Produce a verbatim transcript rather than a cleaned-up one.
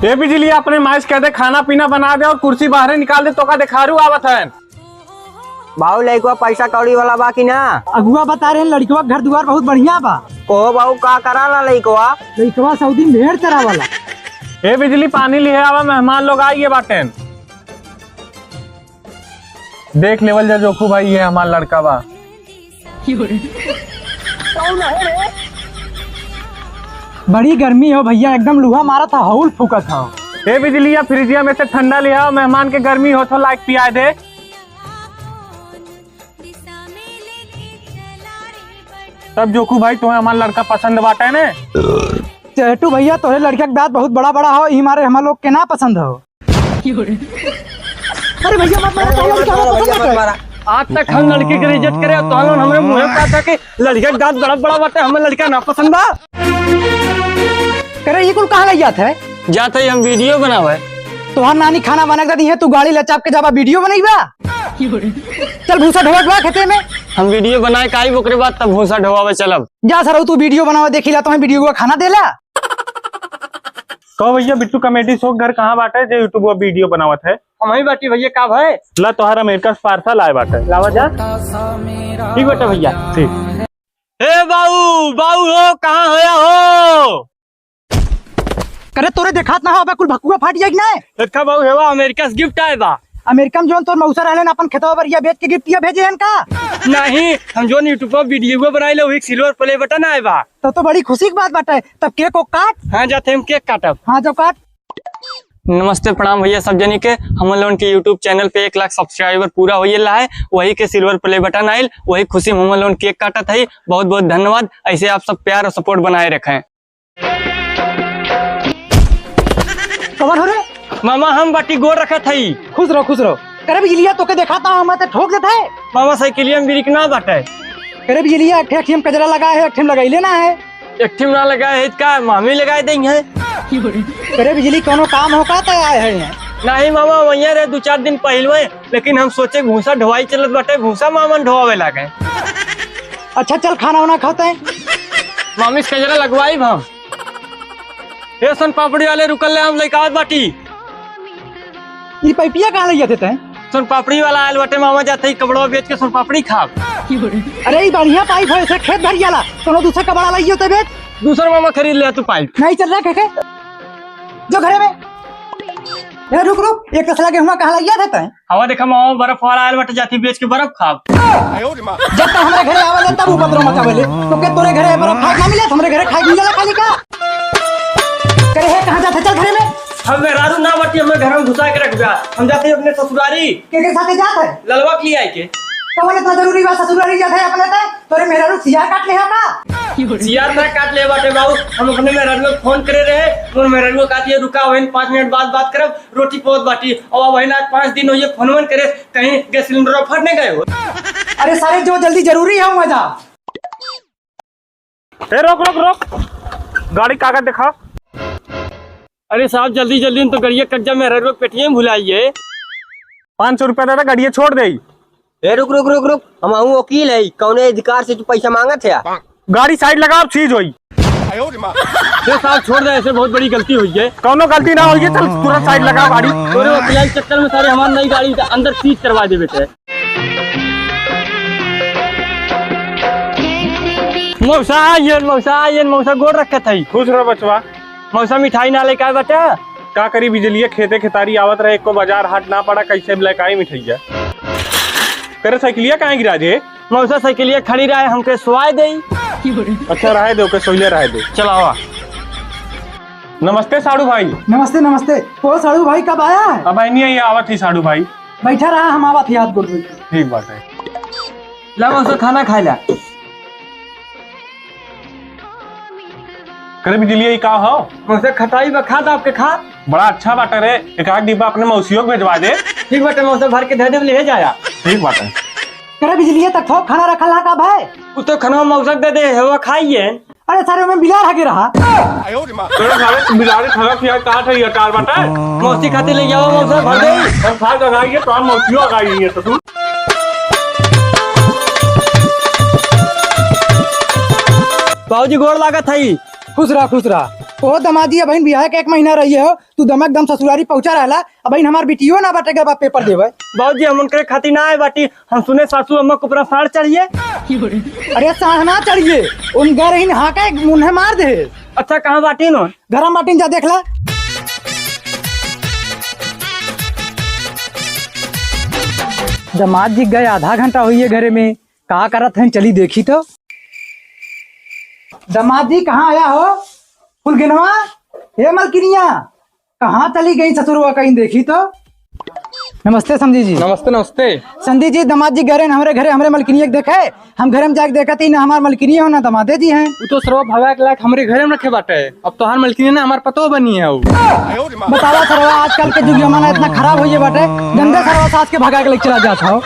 ए बिजली, अपने माई से कह दे खाना पीना बना दे और कुर्सी बाहरे निकाल दे, तोका देखारू आवत है। बाऊ, लइकवा पैसा कौड़ी वाला बा कि ना? अगुआ बता रहे हैं, लड़कवा के घर दुआर बहुत बढ़िया बा। कहो बाऊ, का करा ला लइकवा? लइकवा सऊदी में भेड़ चरावाला। ए बिजली, पानी लिहे आवा, मेहमान लोग आइए बाटेन। देख लेवल जा जोखू भाई, ये हमार लड़का बा। बड़ी गर्मी हो भैया, एकदम लूहा मारत ह, हौल फूकत ह। ए बिजलिया, फ्रिजिया में से ठंडा लिहा, मेहमान के गर्मी होत हो, लाइक पिया दे। तब जोखू भाई, तुम्हें हमार लड़का पसंद बाटे ने? चेटू भैया, तोरे लड़का के दांत बहुत बड़ा बड़ा हो, ई मारे हमार लोग के ना पसंद हो। अरे भैया, मत मारा, पहले भी कहा पसंद है। आज तक हम लड़की के इज्जत करे, तो हम हमरे मुंह पे था कि लड़का के दांत बड़ा बड़ा बाटे, हमें लड़का ना पसंद बा। करे, ये कुल कहाँ लग जात है? जात है हम वीडियो बनावे। तोहार नानी खाना बना के दी है, तू गाड़ी लचाप के जाबा वीडियो बनईबा? चल भूसा ढोवा ढोवा खेते में। हम वीडियो बनाए के आइब, ओकरे बाद तब भूसा ढोवावे चलब। जा सरऊ, तू वीडियो बनावे देखी ला, तुम्हें वीडियो का खाना देला। कहो भैया, बिट्टू कॉमेडी शो घर कहाँ बाटे जे YouTube पर वीडियो बनावत है? हम ही बाटी भैया, का भाई? ला तोहार अमेरिका से पार्सल आए बाटे, लावा जा। ठीक बाटे भैया। ठीक। ए बाऊ, बाऊ हो, कहाँ होया हो? करे तोरे देखात ना हो, अबे कुल भकुआ फाट जाए कि नहीं? देखा बाऊ, हेवा अमेरिका से गिफ्ट आए बा। अमेरिका में जोन तोर मौसा रहले ना, अपन खेतवा बरिया बेच के गिफ्ट ये भेजे हन का? नहीं, हम जोन YouTube पर वीडियो बनाई ले, वही सिल्वर प्ले बटन आए बा। तो, तो बड़ी खुशी की बात बाटे। तब केक को काट। हाँ, जाते हम केक काटब। हाँ, जाओ काट। नमस्ते, प्रणाम भैया सब जनी के। हम लोगन के YouTube चैनल पे एक लाख सब्सक्राइबर पूरा होइए ला है, वही के सिल्वर प्ले बटन आइल, वही खुशी में हम लोगन केक काटत हई। बहुत बहुत धन्यवाद, ऐसे आप सब प्यार और सपोर्ट बनाए रखें। कौन हो रे? मामा, हम बाटी गोड़ रखत हई। खुश रहो, खुश रहो। करे बिजलिया, तोके देखाता हूँ, मैं तो ठोक देता है। मामा, साइकिलिया में ब्रेक ना बाटे। करे बिजलिया, एक ठे अखिम कजरा लगा है, एक ठिम लगाई लेना है। एक ठिम ना लगाए है, का मामी लगाए देंगे? करे बिजली, कोनो काम हो का तय आए हैं यहाँ? नहीं मामा, वहीं रहे दो चार दिन पहलवे, लेकिन हम सोचे भूसा ढोवाई चलत बाटे, भूसा मामन ढोवावे लागे। अच्छा चल, खाना वाना खाते हैं। मामी से कजरा लगवाई हम। ए सोन पापड़ी वाले, रुकल ले, हम लइका आवत बाटी। ई पाइपिया कहाँ लइया थे तैं? सोन पापड़ी वाला आयल बाटे मामा, जाते ही कपड़वा बेच के सोन पापड़ी खाब। अरे ई बढ़िया पाइप है, इसे खेत भर जाला, कोनो दूसरा कपड़ा लइयो ते बेच। दूसर मामा खरीद ले तू पाइप। नहीं चल रहा के, के? जो घरे में। ए रुक रुक, एक तसला गेहुआ कहाँ लइया थे तैं? हवा देखा मामा, बर्फ वाला आयल बाटे, जाती बेच के बर्फ खाब। जब तक हमरे घरे आवेले तब उपद्रव मचावेले। तो के तोरे घरे बर्फ खाए ना मिले, हमरे घरे खाए मिले खाली का? करे है, कहाँ जात है? चल घरे में। हम मेहरारू ना बाटी, हमें घर में घुसा के रख दिया। हम जाते हैं अपने ससुरारी। के के साथे जात है? ललवा के लिए आए के। कौन इतना जरूरी बात ससुरारी जात है अपने तक? तोरे मेहरारू सियार काट ले है का? सियार ना काट ले बाटे बाबू, हम अपने मेहरारू को फोन करे रहे, मोर मेहरारू का दिए रुका, वहीं पाँच मिनट बाद बात करब, रोटी पोत बाटी। और वहीं आज पाँच दिन होइए फोन वोन करे, कहीं गैस सिलेंडर फट नहीं गए हो? अरे सारे जो जल्दी जरूरी है वहाँ जा। ए, रोक, रोक, रोक। गाड़ी कागज देखा। अरे साहब, जल्दी, जल्दी, हम तो गड़िया कब्जा में रह, पेटिया में भुलाइए। पाँच सौ रुपया दादा, गड़िया छोड़ दे। ए, रुक, रुक, रुक, रुक। हम आहू वकील है, कौने अधिकार से तू पैसा मांगत है? गाड़ी साइड लगाओ, सीज होई। ए साहब, छोड़ दे, ऐसे बहुत बड़ी गलती हुई है। कौनो गलती ना हुई है, चल तुरंत साइड लगा गाड़ी। तोरे वकीलाई चक्कर में सारे हमार नई गाड़ी के अंदर सीज करवा देबे ते। मौसा, ये मौसा, ये मौसा गोड़ रखत हई। खुश रहो बचवा। मौसा मिठाई ना लेके आए बच्चा। का करी बिजलिया खेते खेतारी आवत रहे, एको बाजार हाट ना पड़ा, कैसे लेके आई मिठाइया? तेरे साइकिलिया कहाँ गिरा जे? मौसा साइकिलिया खड़ी रहे, हमके सुआई देई। अच्छा रहे दे, ओके सोइले रहे दे। चलावा। नमस्ते साढ़ू भाई। नमस्ते, नमस्ते। ओ साढ़ू भाई, कब आया है? अब आई नहीं आई, आवत ही साढ़ू भाई। बैठा रहा, हम आवत ही हाथ गोड़ धोई के। ठीक बात है। ला मौसा खाना खाए ला। करे बिजलिया, ई का हो? मौसा खटाई बा, खा दाब के खा। बड़ा अच्छा बाटे रे, एक आध डिब्बा अपने मौसियों के भेजवा दे। ठीक बाटे मौसा, भर के दे दे, ले जाया। ठीक बाटे। करे बिजलिया, तक थोक खाना रखल हा का भाई? उ तो खाना मौसा के दे दे, हवा खाइए। अरे सारे में बिलार हगे रहा। तेरे सारे बिलारी खाना खिया, कहा था ये अचार बाटे? मौसी खातिर ले जाओ मौसा, भर दे। हम खा के खाइए, तो हम मौसियों खाइए तो तू। बाबूजी गोड़ लागत है। खुश रहा, खुश रहा। ओ दमाद जी, अबहिन बियाह के एक महीना रही हो, तू दमक दम ससुरारी पहुँचा रहला, अबहिन हमार बिटियो ना बाटे गवा पेपर देवे। बाबूजी, हम उनकरे खातिर ना आए बाटी, हम सुने सासू अम्मा को ऊपर साँड़ चढ़िए। अरे साँड़ ना चढ़िए, उन गए रहीन हाँके मुन्हे मार दे। अच्छा, कहाँ बाटी न? घर में बाटिन, जा देख ला। दमाद जी गए आधा घंटा होइए घरे में, का करत हैं, चली देखी तो। दमाद जी कहाँ आया हो? फुलगेनवा, हे मलकिनिया, कहाँ चली गई ससुरवा, कहीं देखी तो। नमस्ते समधी जी। नमस्ते, नमस्ते। समधी जी, दमाद जी गए रहे हमरे घरे, हमरे मलकिनिया के देखे, हम घरे में जाके देखत ही ना हमार मलकिनिया हो ना दमादे जी हैं। वो तो सरवा भगा के लाके हमरे घरे में रखे बाटे। अब तोहार मलकिनिया ना हमार पतोह बनी है वो। बतावा सरवा, आजकल के जुग जमाना इतना खराब होइए बाटे, गंदा सरवा सास के भगा के लेके चला जात हो।